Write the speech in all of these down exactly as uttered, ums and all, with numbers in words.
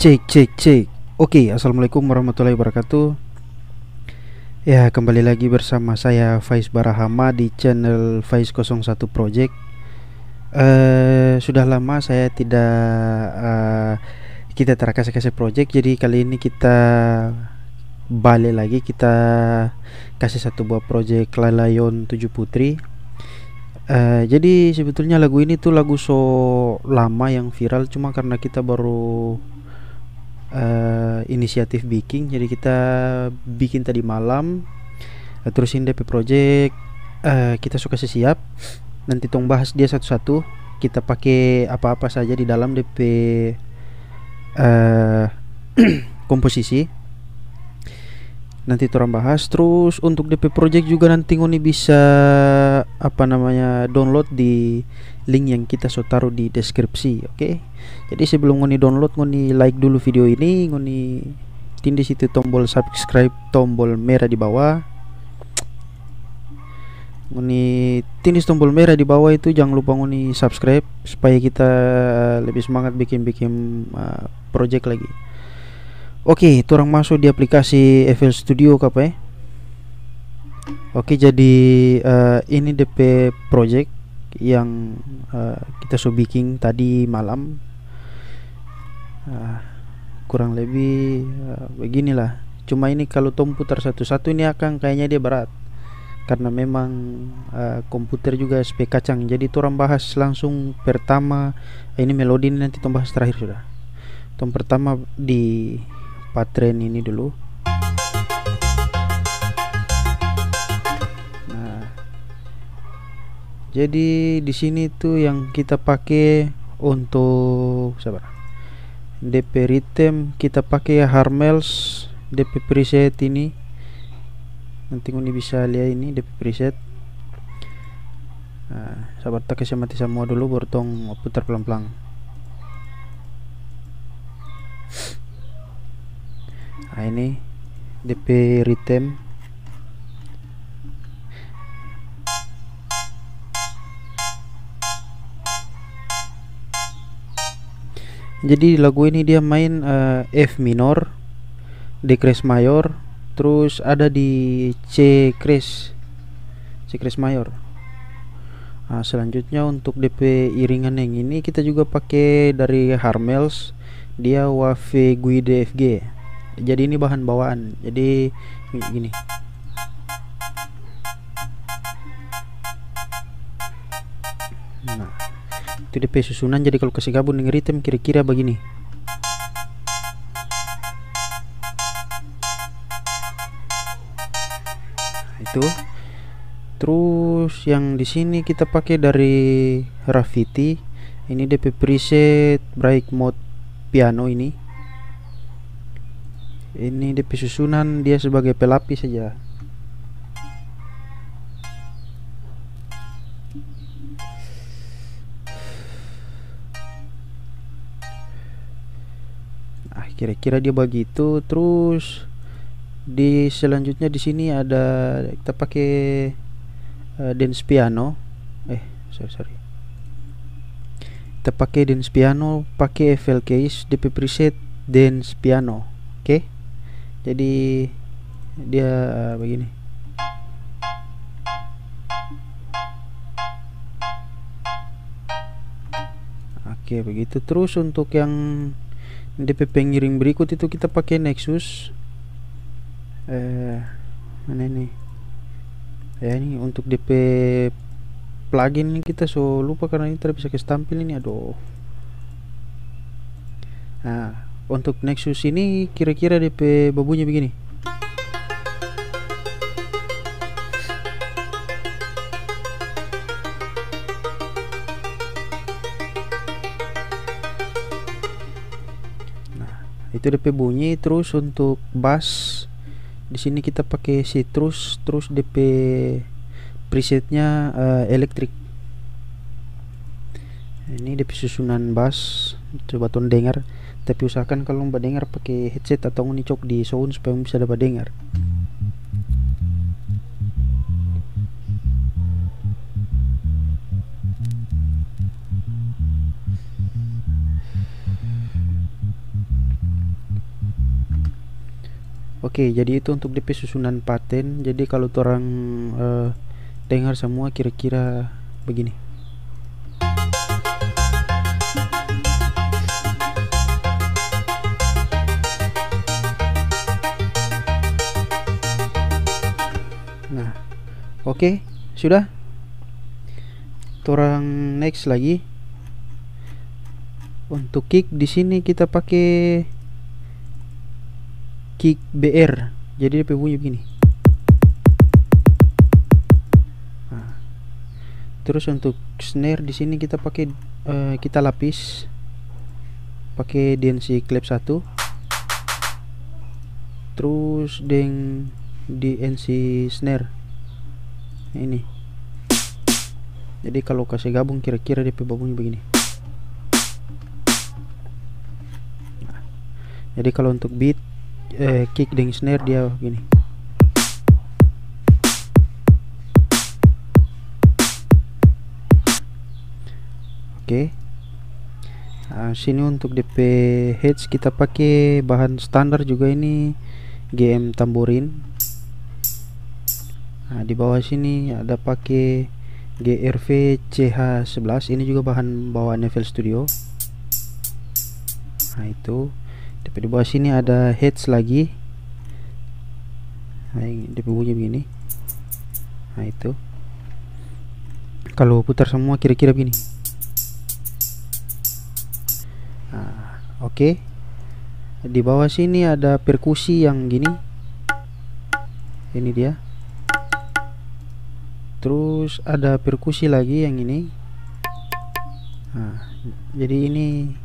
Cek, cek, cek. Oke, assalamualaikum warahmatullahi wabarakatuh. Ya, kembali lagi bersama saya, Faiz Barahama, di channel Faiz kosong satu Project. Eh, sudah lama saya tidak, eh, kita tara kase-kase project, jadi kali ini kita bale lagi, kita kase satu buah project Lalayon Tujuh Putri. Eh, jadi sebetulnya lagu ini tuh lagu so lama yang viral, cuma karna kita baru, eh, inisiatif biking, jadi kita biking tadi malam. Eh, terus ini depe project, eh, kita so kase siap. Nanti tong bahas dia satu-satu. Kita pake apa-apa saja di dalam depe, eh, komposisi. Nanti torang bahas. Terus untuk depe project juga nanti ngoni bisa, apa namanya, download di link yang kita so taru di deskripsi, oke? Jadi sebelum ngoni download, ngoni like dulu video ini, ngoni tindis itu tombol subscribe, tombol merah di bawah. Ngoni tindis tombol merah di bawah itu, jangan lupa ngoni subscribe supaya kita lebih semangat bikin-bikin, uh, project lagi. Oke, torang maso di aplikasi F L Studio kapa, eh? Oke, jadi, eh, ini depe project yang, eh, kita so biking tadi malam. Eh, kurang lebih, eh, beginilah. Cuma ini kalu tong putar satu-satu ini akang kayaknya dia berat. Karna memang, eh, komputer juga spek kacang. Jadi torang bahas langsung pertama, ini melodi ini nanti tong bahas terakhir sudah. Tong pertama di patren ini dulu. Nah, jadi di sini tu yang kita pake untuk, sabar. Depe ritme kita pake Harmels, depe preset ini. Nanti ngoni bisa lia ini, depe preset. Nah, sabar, ta kase mati samua dulu, baru tong putar pelan-pelan. Nah, ini depe ritme. Jadi lagu ini dia main, eh, F minor, D kres mayor, terus ada di C kres, C kres mayor. Nah, selanjutnya untuk depe iringan yang ini kita juga pake dari Harmels, dia Wave Guide F G. Jadi ini bahan bawaan. Jadi gini. Nah, itu depe susunan. Jadi kalu kase gabung deng ritme kira-kira bagini. Nah, itu. Terus yang di sini kita pake dari Rafiti. Ini depe preset break mode piano ini. Ini depe susunan dia sebagai pelapis saja. Nah, kira-kira dia bagitu. Terus di selanjutnya di sini ada kita pake, eh, dance piano. Eh, sorry, sorry. Kita pake dance piano, pake F L Keys, depe preset dance piano. Oke? Jadi dia begini. Oke, begitu. Terus untuk yang depe pengiring berikut itu kita pake Nexus. Eh, mana ini? Ya, ini untuk depe plugin ini kita so lupa karena ini tidak bisa kase tampil ini, aduh. Nah, untuk Nexus ini kira-kira depe babunyi begini. Nah, itu depe bunyi. Terus untuk bass, di sini kita pake Citrus, terus depe presetnya, eh, elektrik. Ini depe susunan bass, coba tong dengar. Tapi usahakan kalu badengar pake headset atau ngoni cok di sound supaya ngoni bisa dapa dengar. Oke, jadi itu untuk depe susunan paten. Jadi kalau torang, eh, dengar samua kira-kira begini. Nah, oke, sudah. Torang next lagi. Untuk kick di sini kita pake kick B R. Jadi depe bunyi begini. Nah. Terus untuk snare di sini kita pake, eh, kita lapis pake D N C clap satu. Terus deng D N C snare. Ini. Jadi kalau kase gabung kira-kira depe babunyi begini. Nah, jadi kalau untuk beat, eh, kick deng snare dia begini. Oke. Ah, sini untuk depe heads kita pake bahan standar juga ini, G M tamborin. Nah, di bawah sini ada pake G R V C H sebelas, ini juga bahan bawaan F L Studio. Nah, itu. Tapi di bawah sini ada heads lagi. Nah, ini dia bunyi begini. Nah, itu. Kalau putar semua kira-kira begini. Nah, oke. Di bawah sini ada perkusi yang gini. Ini dia. Terus ada perkusi lagi yang ini. Nah, jadi ini.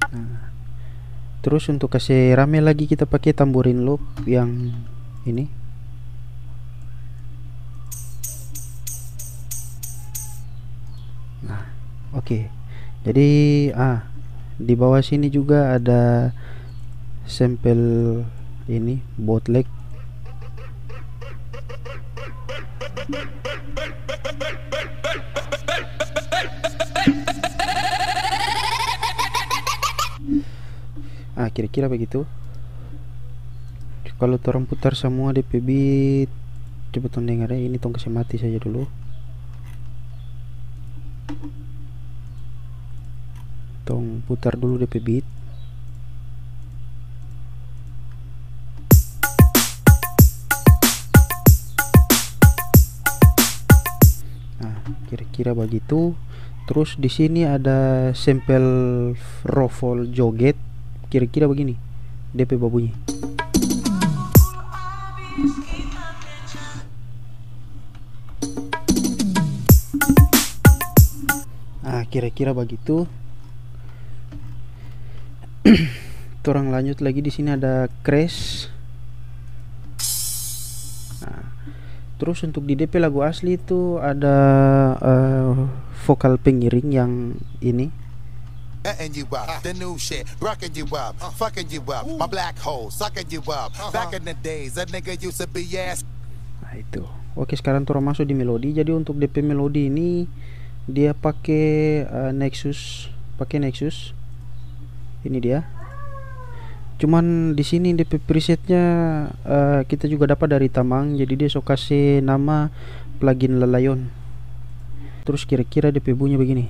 Nah. Terus untuk kase rame lagi kita pake tamborin loop yang ini. Nah, oke. Jadi, ah, di bawah sini juga ada sampel ini, bootleg. Ah, kira-kira begitu. Kalau torang putar samua depe beat, coba tong dengar ya, ini tong kase mati saja dulu. Tong putar dulu depe beat. Nah, kira-kira bagitu. Terus di sini ada sampel ruffle joget, kira-kira bagini depe babunyi. Ah, kira-kira bagitu. Torang lanjut lagi, di sini ada crash. Nah, terus untuk di depe lagu asli itu ada, eh, vokal pengiring yang ini. Fucking you up, my black hole, sucking you up. Back in the days, a nigga used to be ass. Nah, itu. Oke, sekarang torang maso di melodi. Jadi untuk depe melodi ini dia pake, eh, Nexus, pake Nexus. Ini dia. Cuman di sini depe presetnya, eh, kita juga dapa dari Tamang, jadi dia so kase nama plugin Lalayon. Terus kira-kira depe bunyi bagini.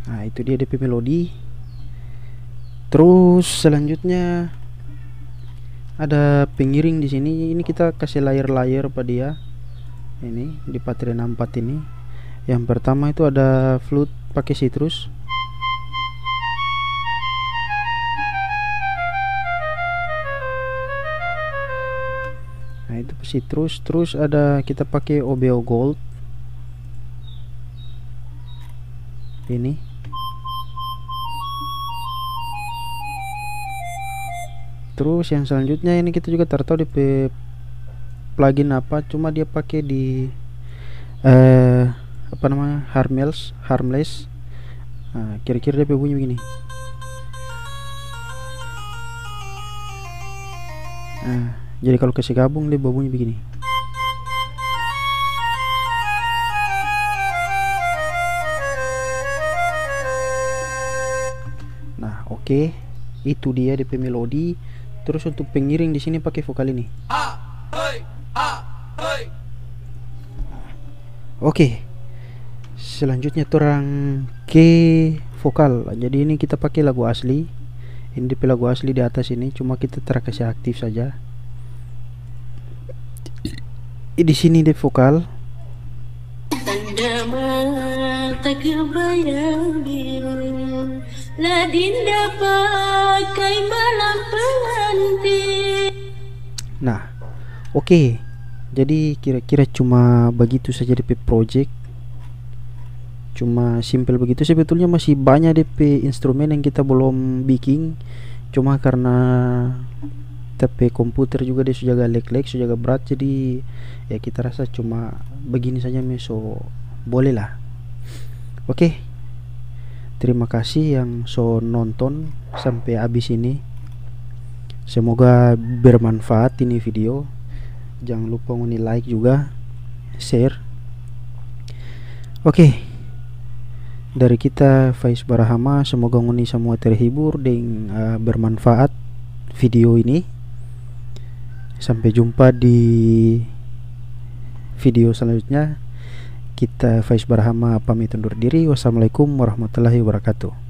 Nah, itu dia depe melodi. Terus selanjutnya ada pengiring di sini. Ini kita kase layer-layer pa dia. Ini di Patreon empat ini. Yang pertama itu ada flute pake sitrus. Nah, itu sitrus. Terus ada kita pake Obeo Gold. Ini. Terus yang selanjutnya ini kita juga taratau depe plugin apa, cuma dia pake di eh, apa namanya, harmless, harmless. Nah, kira-kira dia pe bunyi begini. Nah, jadi kalau kase gabung, dia babunyi begini. Nah, oke. Itu dia de pe melodi. Terus untuk pengiring di sini pake vokal ini. Oke. Selanjutnya torang ke vokal. Jadi ini kita pake lagu asli. Ini de pe lagu asli di atas ini, cuma kita tra kase aktif saja. I, di sini de vokal. Tanda mata kebaya biru, la dinda pakai malam pengantin. Nah, oke. Jadi kira-kira cuma begitu saja de pe project. Cuma simpel begitu. Sebetulnya masih banya de pe instrumen yang kita belum biking. Cuma karena ta pe komputer juga dia su jaga lag-lag, su jaga berat, jadi ya kita rasa cuma begini saja me so boleh lah. Oke. Terima kasih yang so nonton sampe abis ini. Semoga bermanfaat ini video. Jang lupa ngoni like juga, share. Oke. Dari kita, Faiz Barahama, semoga ngoni samua terhibur deng, eh, bermanfaat video ini. Sampe jumpa di video selanjutnya. Kita, Faiz Barahama, pamit undur diri. Wassalamualaikum warahmatullahi wabarakatuh.